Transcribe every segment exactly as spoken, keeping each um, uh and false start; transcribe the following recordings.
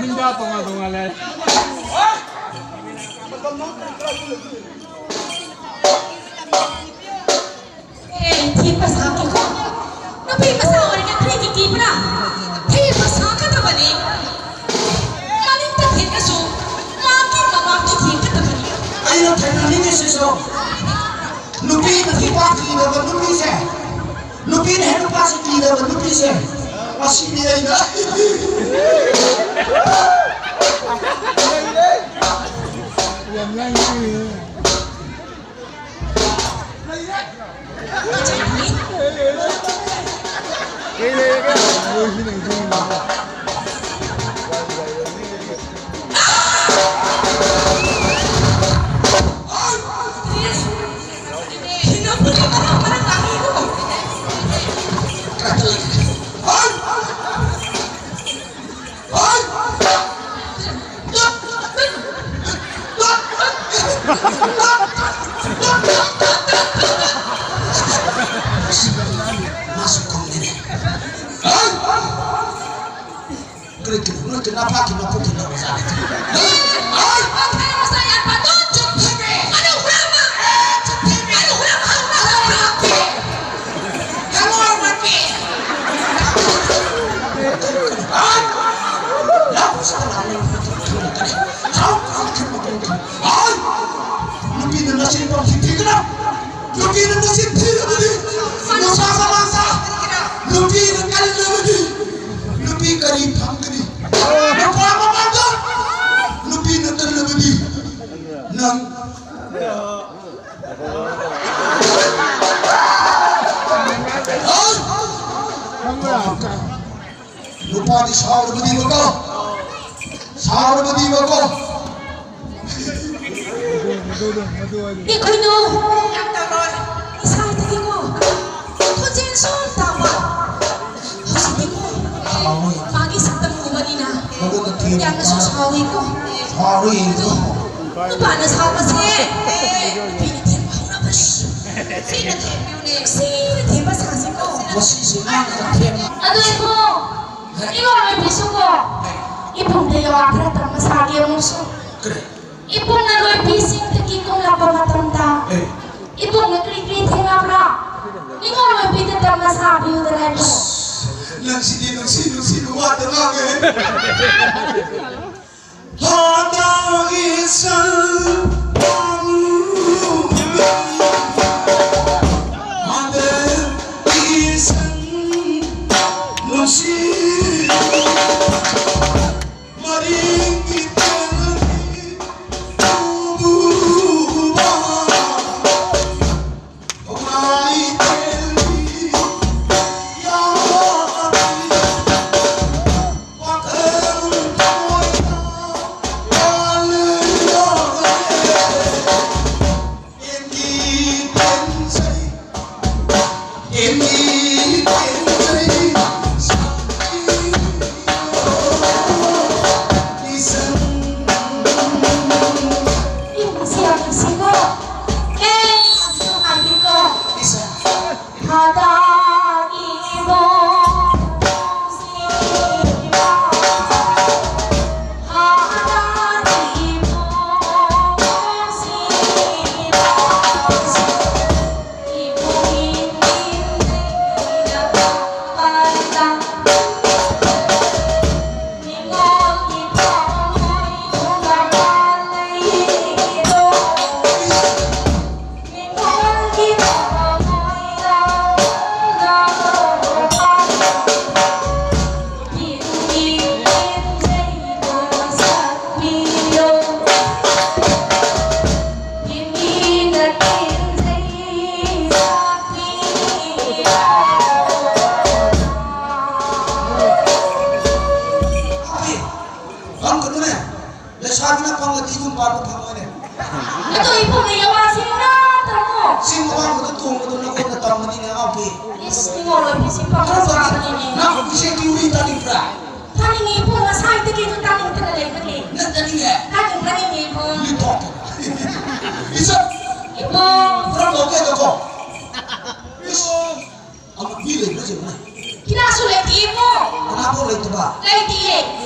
ꯃꯤꯡꯗ ꯇꯣꯉꯥꯟ ꯇꯣꯉꯥꯟ ꯂꯩ꯫ ꯑꯦ, ꯊꯦꯝꯕ ꯁꯥꯈꯤꯀꯣ꯫ ꯅꯨꯄꯤ ꯃꯆꯥ ꯑꯣꯏꯔꯤꯉꯩ ꯀꯔꯤꯒꯤ ꯀꯤꯕ꯭ꯔꯥ? ꯊꯦꯝꯕ ꯁꯥꯒꯗꯕꯅꯤ꯫ ꯃꯅꯤꯡꯗ ꯊꯦꯡꯉꯁꯨ ꯃꯥꯒꯤ ꯃꯃꯥꯡꯗ ꯊꯦꯡꯒꯗꯕꯅꯤ꯫ ꯑꯩꯅ ꯊꯦꯡꯅꯅꯤꯡꯉꯤꯁꯤꯁꯨ ꯅꯨꯄꯤꯅ ꯅꯨꯄꯥ ꯀꯤꯗꯕ ꯅꯨꯄꯤꯁꯦ, ꯅꯨꯄꯤꯅ ꯍꯦꯛ ꯅꯨꯄꯥꯁꯦ ꯀꯤꯗꯕ ꯅꯨꯄꯤꯁꯦ ꯑꯁꯤꯅꯤ ꯑꯩꯅ꯫ ꯌꯥꯝ ꯂꯥꯡꯉꯦ꯫ ꯃꯥꯁꯨ ꯈꯨꯝꯗꯦꯅꯦ꯫ ꯀꯔꯤ ꯀꯔꯤ ꯅꯣꯏ ꯀꯅꯥ ꯐꯥꯈꯤ ꯃꯄꯨ ꯈꯨꯟꯗ ꯑꯣꯖꯥ? ꯅꯨꯄꯤꯅ ꯅꯆꯤꯟ ꯄꯪꯊꯤ ꯊꯤꯒꯅꯨ꯫ ꯅꯨꯄꯤꯅ ꯅꯆꯤꯟ ꯊꯤꯔꯕꯗꯤ ꯅꯨꯄꯥ ꯃꯃꯥꯡꯗ ꯅꯨꯄꯤꯅ ꯀꯜꯂꯕꯗꯤ ꯅꯨꯄꯤ ꯀꯔꯤ ꯐꯪꯒꯅꯤ? ꯅꯨꯄꯥ ꯃꯃꯥꯡꯗ ꯅꯨꯄꯤꯅ ꯀꯜꯂꯕꯗꯤ ꯅꯪ ꯅꯨꯄꯥꯗꯤ ꯁꯥꯎꯔꯕꯗꯤꯕꯀꯣ, ꯁꯥꯎꯔꯕꯗꯤꯕꯀꯣ꯫ ꯑꯩꯈꯣꯏꯅ ꯏꯁꯥꯗꯒꯤꯀꯣ ꯈꯣꯟꯖꯦꯜ ꯁꯨꯝ ꯇꯥꯕ꯫ ꯍꯧꯖꯤꯛꯇꯤꯀꯣ ꯃꯥꯒꯤ ꯁꯛꯇꯝ ꯎꯕꯅꯤꯅ ꯌꯥꯝꯅꯁꯨ ꯁꯥꯎꯏꯀꯣ꯫ ꯁꯥꯎꯏꯀꯣ꯫ ꯅꯨꯄꯥꯅ ꯁꯥꯎꯕꯁꯦ ꯅꯨꯄꯤꯅ ꯊꯦꯝꯕ ꯍꯧꯔꯕꯅꯤ꯫ ꯁꯤꯅ ꯊꯦꯝꯕꯤꯌꯨꯅꯦ꯫ ꯁꯤꯅ ꯊꯦꯝꯕ ꯁꯥꯁꯤꯀꯣ꯫ ꯃꯁꯤꯁꯦ ꯃꯥꯅ ꯊꯦꯝꯕ꯫ ꯑꯗꯣ ꯏꯕꯨꯡꯉꯣ, ꯏꯕꯨꯡꯉꯣ ꯂꯣꯏꯕꯤꯁꯨꯀꯣ꯫ ꯏꯕꯨꯡꯗ ꯌꯥꯋꯥ ꯈꯔ ꯇꯝꯕ ꯁꯥꯒꯦ ꯑꯃꯨꯛꯁꯨ꯫ ꯀꯔꯤ? ꯏꯕꯨꯡꯅ ꯂꯣꯏꯕꯤꯁꯤꯡꯗꯒꯤ ꯀꯨꯝꯂꯛꯄ ꯃꯇꯝꯗ ꯑꯦ꯫ ꯏꯕꯨꯡꯅ ꯀꯔꯤ ꯀꯔꯤ ꯊꯦꯡꯅꯕ꯭ꯔꯥ? ꯅꯤꯉꯣꯜ ꯂꯣꯏꯕꯤꯗ ꯇꯝꯕ ꯁꯥꯕꯤꯌꯨꯗꯅ ꯏꯕꯨꯡ꯫ ꯅꯪꯁꯤꯗꯤ ꯅꯨꯡꯁꯤ ꯅꯨꯡꯁꯤꯕ ꯋꯥꯗ ꯉꯥꯡꯉꯦ꯫ ꯍꯥꯗꯥꯒꯤ ꯁꯜ ꯄꯥꯝꯃꯨꯕꯤ, ꯍꯥꯗꯥꯒꯤ ꯁꯜ ꯅꯨꯡꯁꯤ꯫ ꯂꯩꯁꯥꯕꯤꯅ ꯐꯪꯂꯗꯤ ꯌꯨꯝ ꯄꯥꯟꯕ ꯐꯪꯉꯣꯏꯅꯦ꯫ ꯑꯗꯣ ꯏꯕꯨꯡꯅ ꯌꯥꯋꯥꯁꯤ ꯉꯥ ꯇꯥꯃꯣ꯫ ꯆꯤꯡ ꯑꯋꯥꯡꯕꯗ ꯇꯣꯡꯕꯗꯣ ꯅꯈꯣꯏꯅ ꯇꯝꯕꯅꯤꯅꯦ ꯑꯉꯥꯡꯕꯤ꯫ ꯏꯁ, ꯅꯤꯉꯣꯜ ꯑꯣꯏꯕꯤꯁꯤ ꯄꯪꯕ ꯁꯥꯕꯅꯤꯅꯦ꯫ ꯅꯪ ꯏꯆꯦꯒꯤ ꯋꯥꯔꯤ ꯇꯥꯅꯤꯡꯕ꯭ꯔꯥ? ꯇꯥꯅꯤꯡꯉꯤ ꯏꯕꯨꯡ, ꯉꯁꯥꯏꯗꯒꯤ ꯑꯗꯨ ꯇꯥꯅꯤꯡꯗꯅ ꯂꯩꯕꯅꯦ꯫ ꯅꯪ ꯇꯥꯅꯤꯡꯉꯦ? ꯇꯥꯅꯤꯡ, ꯇꯥꯅꯤꯡꯉꯤ ꯏꯕꯨꯡ꯫ ꯂꯤꯊꯣꯛꯀꯦ꯫ ꯏꯆꯟ! ꯏꯕꯨꯡ꯫ ꯈꯔ ꯂꯧꯒꯦ ꯑꯗꯣ ꯀꯣ꯫ ꯏꯁ! ꯑꯃ ꯃꯤ ꯂꯩꯕ꯭ꯔꯥ ꯌꯦꯡꯉꯨꯅꯦ꯫ ꯀꯅꯥꯁꯨ ꯂꯩꯇꯦ ꯏꯕꯨꯡ꯫ ꯀꯅꯥꯐꯥꯎ ꯂꯩꯇꯕ? ꯂꯩꯇꯤꯌꯦ꯫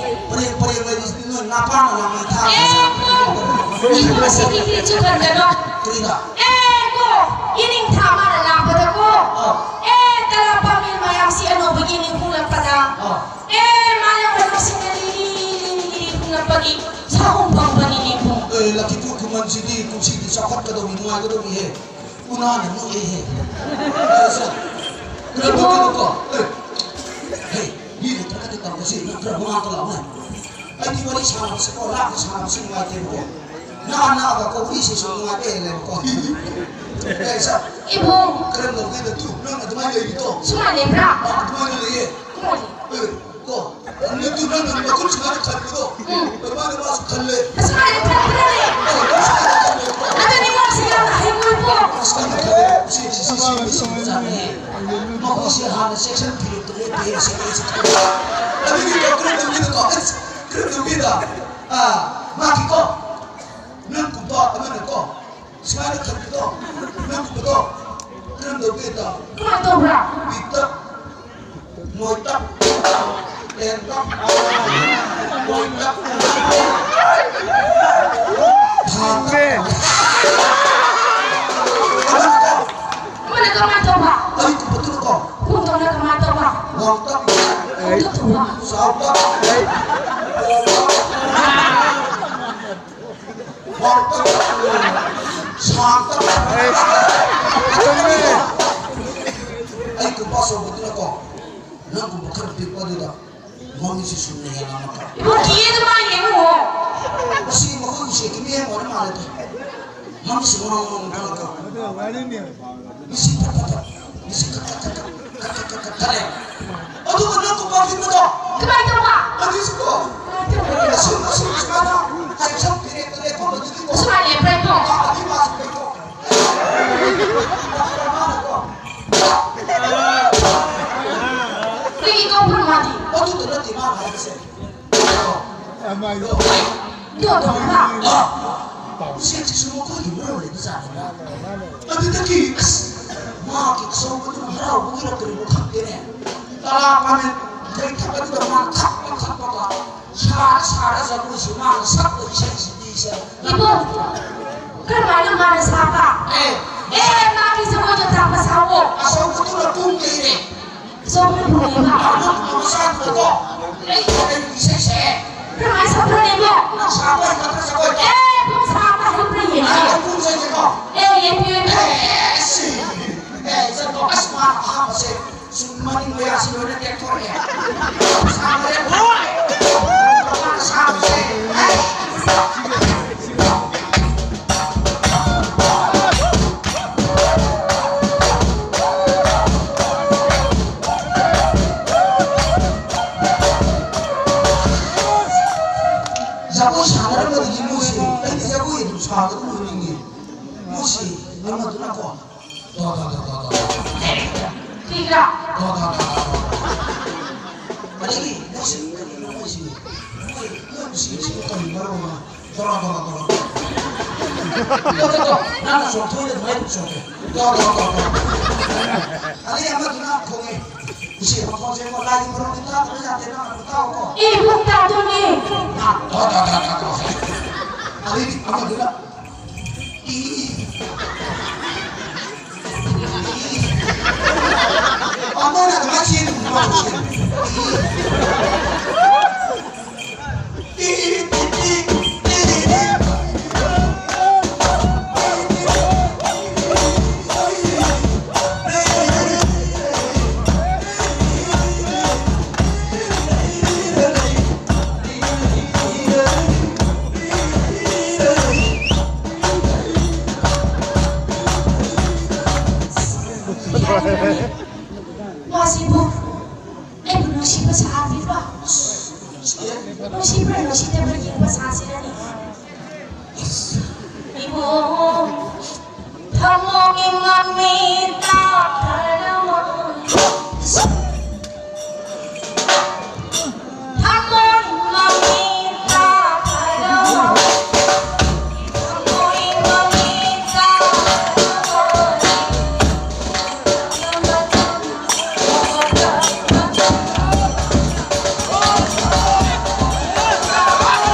ꯄꯔꯦꯡ ꯄꯔꯦꯡ ꯂꯩꯔꯤꯁꯤꯗꯤ ꯅꯣꯏ ꯅꯄꯥꯅ ꯂꯥꯡꯕꯩ ꯊꯥ ꯑꯦ, ꯀꯣ! ꯃꯁꯤꯗꯤ ꯀꯔꯤ ꯆꯨꯈꯟꯒꯅꯣ? ꯀꯔꯤꯅ? ꯑꯦ, ꯀꯣ! ꯌꯦꯅꯤꯡꯊꯥ ꯃꯥꯅ ꯂꯥꯛꯄꯗꯀꯣ꯫ ꯑꯥ꯫ ꯑꯦ, ꯇꯔꯥ ꯄꯥꯃꯦꯟ ꯃꯌꯥꯝꯁꯤ ꯑꯅꯧꯕ ꯌꯦꯅꯤꯡ ꯍꯣꯡꯂꯛꯄꯗ꯫ ꯑꯥ꯫ ꯑꯦ, ꯃꯥꯅ ꯃꯅꯨꯡꯁꯤꯡꯗ ꯂꯤꯔꯤ, ꯂꯤꯔꯤ, ꯂꯤꯔꯤ ꯍꯣꯡꯂꯛꯄꯒꯤ ꯁꯥꯍꯨꯝ ꯐꯪꯕꯅꯤ ꯅꯤꯡꯈꯣ꯫ ꯑꯦ, ꯂꯛꯈꯤꯄꯨ ꯈꯨꯃꯟꯁꯤꯗꯤ ꯀꯨꯝꯁꯤꯗꯤ ꯆꯥꯎꯈꯠꯀꯗꯧꯔꯤ, ꯅꯨꯡꯉꯥꯏꯒꯗꯧꯔꯤꯍꯦ꯫ ꯎꯅꯥꯅ ꯅꯣꯛꯑꯦꯍꯦ꯫ ꯑꯦ, ꯁꯥꯔ, ꯀꯩꯅꯣ ꯇꯧꯒꯅꯨꯀꯣ꯫ ꯑꯦ, ꯍꯦ, ꯃꯤ ꯂꯩꯇ꯭ꯔꯒꯗꯤ ꯇꯧꯔꯁꯤ, ꯅꯪ ꯈꯔ ꯃꯃꯥꯡꯗ ꯂꯥꯛꯑꯣꯅꯦ꯫ ꯑꯩꯗꯤ ꯋꯥꯔꯤ ꯁꯥꯟꯅꯕꯁꯦꯀꯣ, ꯂꯥꯞꯅ ꯁꯥꯟꯅꯕꯁꯦ ꯅꯨꯡꯉꯥꯏꯇꯦꯕꯀꯣ꯫ ꯅꯛꯑ ꯅꯛꯑꯒ ꯀꯣ ꯋꯥꯔꯤꯁꯤꯁꯨ ꯅꯨꯡꯉꯥꯏꯇꯦ ꯂꯩꯕꯀꯣ꯫ ꯑꯦ, ꯁꯥꯔ, ꯏꯕꯨꯡ꯫ ꯀꯔꯝ ꯇꯧꯒꯦꯗ ꯇꯨ, ꯅꯪ ꯑꯗꯨꯃꯥꯏꯅ ꯂꯩꯔꯤꯗꯣ? ꯁꯨꯃꯥꯏꯅ ꯂꯩꯕ꯭ꯔꯥ? ꯑꯥ, ꯑꯗꯨꯃꯥꯏꯅ ꯂꯩꯌꯦ꯫ ꯀꯃꯥꯏꯅ? ꯑꯦ, ꯀꯣ, ꯅꯪ ꯇꯨ ꯅꯪ ꯅꯈꯨꯠ ꯁꯨꯃꯥꯏꯅ ꯈꯟꯕꯗꯣ, ꯎꯝ꯫ ꯑꯗꯨꯃꯥꯏꯅ ꯃꯥꯁꯨ ꯈꯜꯂꯦ꯫ ꯑꯁꯨꯃꯥꯏꯅ ꯈꯟꯕ꯭ꯔꯥꯅꯦ? ꯑꯣ, ꯑꯁꯨꯃꯥꯏꯅ ꯈꯜꯂꯦ꯫ ꯑꯗꯨꯗꯤ ꯃꯥꯁꯦ ꯌꯥꯝꯅ ꯍꯩꯀꯣꯏꯀꯣ꯫ ꯑꯁꯨꯃꯥꯏꯅ ꯈꯜꯂꯦ꯫ ꯁꯤ, ꯁꯤ, ꯁꯤ, ꯁꯤ, ꯃꯁꯤ ꯃꯆꯥꯅꯦ꯫ ꯃꯈꯣꯏꯁꯦ ꯍꯥꯟꯅ ꯆꯦꯛꯁꯤꯟ ꯐꯤꯔꯦꯞꯇ ꯂꯦꯞꯄꯦ, ꯁꯤ, ꯁꯤ ꯈꯜꯂꯦ꯫ ꯑꯗꯨꯒꯤ ꯀꯣ, ꯀꯔꯝ ꯇꯧꯒꯦꯗꯀꯣ? ꯑꯁ, ꯀꯔꯝ ꯇꯧꯒꯦꯗ? ꯑꯥ, ꯃꯥꯒꯤꯀꯣ, ꯅꯪꯒꯨꯝꯕ ꯑꯃꯅꯀꯣ, ꯁꯨꯃꯥꯏꯅ ꯈꯟꯕꯗꯣ, ꯅꯪꯒꯨꯝꯕꯗꯣ, ꯀꯔꯝ ꯇꯧꯒꯦꯗ? ꯀꯃꯥꯏꯅ ꯇꯧꯕ꯭ꯔꯥ? ꯄꯤꯛꯇꯛ, ꯅꯣꯏꯇꯛ, ꯇꯦꯟꯇꯛ, ꯅꯣꯏꯇꯛ, ꯊꯥꯇꯛ꯫ ꯑꯃꯅꯀꯣ, ꯑꯃꯅ ꯀꯃꯥꯏꯅ ꯇꯧꯕ? ꯑꯩꯒꯨꯝꯕꯗꯨꯅꯀꯣ, ꯈꯣꯡꯗꯧꯅ ꯀꯃꯥꯏꯅ ꯇꯧꯕ? ꯋꯥꯡꯇꯛ, ꯈꯣꯡꯗꯧ ꯇꯧꯕ꯫ ꯆꯥꯎꯇꯛ, ꯄꯣꯝꯇꯛ꯫ ꯋꯥꯡꯇꯛ, ꯁꯥꯡꯇꯛ꯫ ꯑꯩ, ꯆꯨꯝꯃꯦ꯫ ꯑꯩꯒꯨꯝꯕ ꯑꯆꯧꯕꯗꯨꯅꯀꯣ, ꯅꯪꯒꯨꯝꯕ ꯈꯔ ꯄꯤꯛꯄꯗꯨꯗ ꯃꯃꯤꯠꯁꯤ ꯁꯨꯝꯅ ꯌꯦꯡꯉꯝꯃꯒ꯫ ꯏꯕꯣ, ꯀꯤꯌꯦ ꯑꯗꯨꯃꯥꯏ ꯌꯦꯡꯉꯨ꯫ ꯃꯁꯤ ꯃꯈꯣꯏꯒꯤ ꯁꯦꯛꯀꯤ ꯃꯤꯔꯦꯝ ꯑꯣꯏꯔ ꯃꯥꯜꯂꯦꯗ꯫ ꯃꯃꯤꯠꯁꯤ ꯉꯥꯎ ꯉꯥꯎ ꯉꯥꯡꯉꯒ꯫ ꯃꯁꯤ ꯐꯠ ꯐꯠ ꯐꯠ, ꯃꯁꯤ ꯈꯠ ꯈꯠ ꯈꯠ ꯈꯠ ꯈꯠ ꯈꯠ ꯈꯠ ꯈꯠꯂꯦ꯫ ꯑꯗꯨꯒ ꯅꯪ ꯀꯣꯄꯥ ꯐꯤꯠ ꯃꯇꯣ꯫ ꯀꯃꯥꯏ ꯇꯧꯕ? ꯑꯗꯨꯁꯨꯀꯣ꯫ ꯀꯃꯥꯏ ꯇꯧꯕ? ꯑꯁꯨꯝ, ꯑꯁꯨꯝ ꯁꯨꯃꯥꯏꯅ ꯍꯥꯏꯐꯝ ꯄꯤꯔꯦꯛꯇ ꯂꯦꯞꯐꯝ ꯑꯗꯨꯗꯤꯀꯣ꯫ ꯁꯨꯃꯥꯏ ꯂꯦꯞꯄ꯭ꯔꯥꯀꯣ? ꯑꯥ, ꯑꯗꯨ ꯃꯥꯁꯨ ꯂꯦꯞꯄꯣ꯫ ꯃꯥꯅꯀꯣ꯫ ꯀꯔꯤ ꯀꯧꯕ꯭ꯔꯣ ꯃꯥꯗꯤ? ꯑꯗꯨꯗ ꯅꯠꯇꯦ ꯃꯥꯅ ꯍꯥꯏꯕꯁꯦ꯫ ꯑꯃꯥꯏꯗꯣ꯫ ꯗꯣ, ꯗꯣ, ꯃꯥ꯫ ꯎꯆꯦꯛꯁꯤꯁꯨ ꯃꯈꯣꯏꯒꯤ ꯃꯔꯣꯜ ꯂꯩꯕ ꯖꯥꯠꯅꯤꯅ꯫ ꯑꯗꯨꯗꯒꯤ ꯑꯁ, ꯃꯍꯥꯛꯀꯤ ꯑꯆꯧꯕꯗꯨꯅ ꯍꯔꯥꯎꯕꯒꯤꯔ ꯀꯔꯤꯅꯣ ꯈꯪꯗꯦꯅꯦ꯫ ꯇꯔꯥ ꯄꯥꯃꯦꯟ ꯂꯩꯊꯛ ꯑꯗꯨꯗ ꯃꯥ ꯈꯞꯄ ꯈꯞꯄꯒ ꯃꯣꯏꯁꯤ ꯃꯥꯅ ꯁꯛꯄ ꯏꯁꯩꯁꯤꯗꯤ ꯏꯁꯩ꯫ ꯏꯕꯨꯡ, ꯀꯔꯝꯍꯥꯏꯅ ꯃꯥꯅ ꯁꯥꯕ? ꯑꯦ꯫ ꯑꯦ, ꯃꯥꯒꯤ ꯖꯒꯣꯏꯗꯣ ꯇꯥꯛꯄ ꯁꯥꯑꯣ꯫ ꯑꯆꯧꯕꯗꯨꯅ ꯄꯨꯡ ꯂꯩꯔꯦ꯫ ꯑꯆꯧꯕꯅ ꯄꯨꯡ ꯂꯩꯕ? ꯑꯗꯨ ꯃꯆꯥꯗꯨꯅꯀꯣ, ꯑꯩ ꯏꯁꯩ ꯁꯛꯑꯦ꯫ ꯀꯔꯝꯍꯥꯏꯅ ꯁꯛꯄ꯭ꯔꯅꯦ ꯏꯕꯨꯡ? ꯅꯪ ꯁꯥꯕ ꯍꯩꯒꯗ꯭ꯔꯥ ꯖꯒꯣꯏ? ꯑꯦ, ꯏꯕꯨꯡ ꯁꯥꯕ ꯍꯩꯕ꯭ꯔꯥ ꯌꯦꯡꯒꯦ꯫ ꯑꯩ ꯄꯨꯡ ꯆꯪꯒꯦꯀꯣ꯫ ꯑꯦ, ꯌꯦꯡꯕꯤꯌꯨ ꯏꯕꯨꯡ꯫ ꯑꯦ, ꯑꯁ, ꯑꯦ, ꯆꯠꯂꯣ꯫ ꯑꯁ, ꯃꯥꯅ ꯑꯍꯥꯟꯕꯁꯦ ꯁꯨꯝ ꯃꯅꯤꯡ ꯃꯌꯥꯁꯤ ꯂꯣꯏꯅ ꯇꯦꯛꯊꯣꯔꯛꯑꯦ꯫ ꯁꯥꯕꯁꯦ ꯂꯣꯏꯔꯦ꯫ ꯃꯥꯅ ꯁꯥꯕꯁꯦ꯫ ꯖꯒꯣꯏ ꯁꯥꯟꯅꯔꯝꯕꯗꯒꯤ ꯃꯣꯏꯁꯦ ꯑꯩꯗꯤ ꯖꯒꯣꯏ ꯑꯗꯨꯝ ꯁꯥꯕꯗ ꯎꯅꯤꯡꯉꯦ꯫ ꯃꯣꯏꯁꯦ ꯑꯃꯗꯨꯅꯀꯣ, ꯗꯣ, ꯗꯣ, ꯗꯣ, ꯗꯣ, ꯗꯣ꯫ ꯀꯤꯒ꯭ꯔꯥ? ꯗꯣ, ꯗꯣ, ꯗꯣ, ꯗꯣ, ꯗꯣ꯫ ꯑꯗꯒꯤ ꯃꯣꯏꯁꯦ ꯀꯔꯤꯅꯣ ꯃꯣꯏꯁꯤꯕꯨ? ꯃꯣꯏ, ꯃꯣꯏ ꯃꯁꯤꯡꯁꯤꯕꯨ ꯀꯔꯤ ꯃꯔꯝꯅꯣ? ꯗꯣ, ꯗꯣ, ꯗꯣ, ꯗꯣ, ꯗꯣ꯫ ꯗꯣ, ꯗꯣ, ꯗꯣ꯫ ꯅꯪꯅ ꯆꯣꯡꯊꯣꯛꯏꯗꯣ ꯑꯗꯨꯃꯥꯏꯅ ꯆꯣꯡꯊꯣꯛ꯫ ꯗꯣ, ꯗꯣ, ꯗꯣ, ꯗꯣ꯫ ꯑꯗꯩ ꯑꯃꯗꯨꯅ ꯈꯣꯡꯉꯦ꯫ ꯏꯆꯦ, ꯃꯈꯣꯟꯁꯦ ꯑꯃꯨꯛ ꯂꯥꯏꯒꯤ ꯃꯔꯝꯗꯤ ꯇꯥꯗꯕ ꯌꯥꯗꯦ, ꯅꯪ ꯑꯗꯨꯝ ꯇꯥꯎꯀꯣ꯫ ꯑꯦ, ꯏꯕꯨꯡ ꯇꯥꯗꯣꯏꯅꯦ꯫ ꯗꯣ, ꯗꯣ, ꯗꯣ, ꯗꯣ, ꯗꯣ꯫ ꯑꯗꯩꯗꯤ ꯑꯃꯗꯨꯅ ꯃꯥꯁꯤꯕꯨ ꯑꯩꯕꯨ ꯅꯨꯡꯁꯤꯕ ꯁꯥꯕꯤꯕ꯭ꯔꯥ? ꯅꯨꯡꯁꯤꯕ꯭ꯔꯥ ꯅꯨꯡꯁꯤꯗꯕ꯭ꯔꯥ ꯌꯦꯡꯕ ꯁꯥꯁꯤꯔꯅꯦ? ꯏꯕꯨꯡ, ꯊꯃꯣꯒꯤ ꯃꯃꯤꯠꯇ ꯐꯔꯕ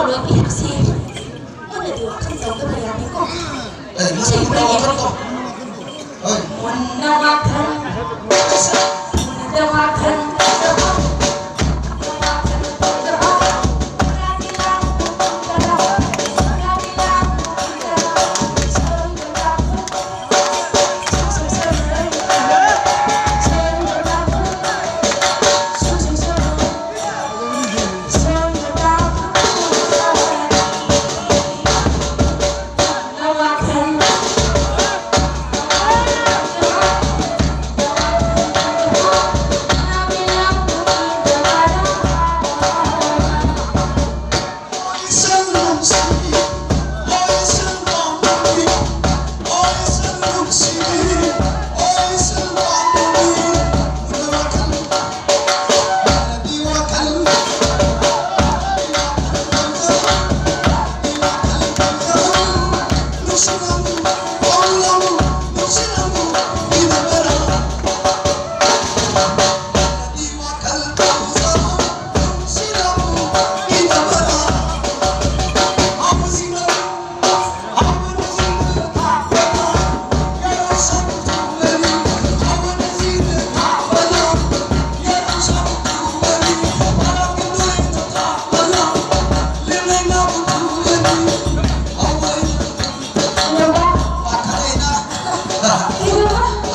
ꯂꯣꯏ ꯄꯤꯔꯤꯕꯁꯤ ꯃꯨꯟꯅꯗꯤ ꯋꯥꯈꯜ ꯇꯧꯗꯕ ꯌꯥꯗꯦꯀꯣ꯫ ꯑꯦ, ꯃꯨꯟꯅ ꯏꯁꯩ ꯋꯥꯈꯜ ꯇꯧ꯫ ꯍꯣꯏ꯫ ꯃꯨꯟꯅ ꯋꯥꯈꯜ, ꯃꯨꯟꯅ ꯋꯥꯈꯜ꯫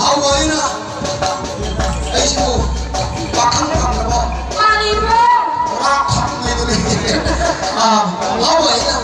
ꯍꯥꯎꯕ ꯑꯩꯅ, ꯑꯩꯁꯤꯕꯨ ꯄꯥꯈꯪ ꯐꯪꯗ꯭ꯔꯕꯣ? ꯃꯥꯅꯤꯕ꯭ꯔꯣ? ꯄꯨꯔꯥ ꯐꯪꯉꯦꯗꯨꯅꯤ꯫ ꯑꯥ, ꯍꯥꯎꯕ ꯑꯩꯅ